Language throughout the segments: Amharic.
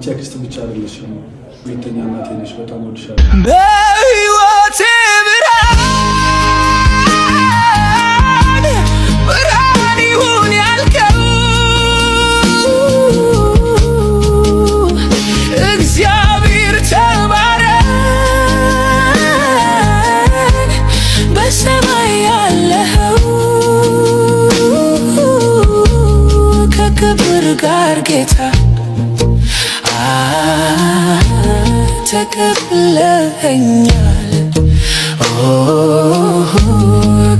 አንቺ አክስት ብቻ አይደለሽም፣ ሁለተኛ እናቴ ነሽ። በጣም እወድሻለሁ። በሕይወቴ ብርሃን ብርሃን ይሁን ያልከው እግዚአብሔር ተባረክ። በሰማይ ያለኸው ከክብር ጋር ጌታ ተቀብለኸኛል።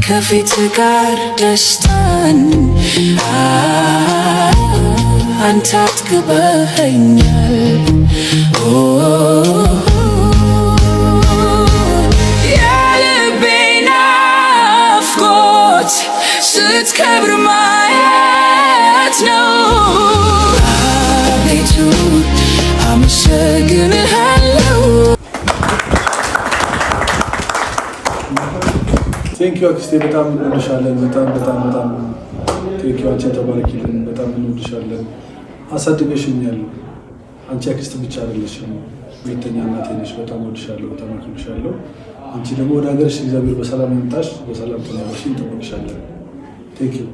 ከፊት ጋር ደስታን አንተ አጥግበኸኛል። የልቤ ናፍቆት ስትከብር ማየት ነው። አቤቱ አመሰግንሃለሁ። Thank you አክስቴ፣ በጣም እንወድሻለን። በጣም በጣም በጣም thank you። አንቺ ተባረኪልን። በጣም እንወድሻለን። አሳድገሽኛል። አንቺ አክስት ብቻ አይደለሽም፣ ሁለተኛ እናቴ ነሽ። በጣም እወድሻለሁ። በጣም አከብርሻለሁ። አንቺ ደግሞ ወደ ሀገርሽ እግዚአብሔር በሰላም ያምጣሽ፣ በሰላም ተመለሽ፣ እንጠብቅሻለን። Thank you.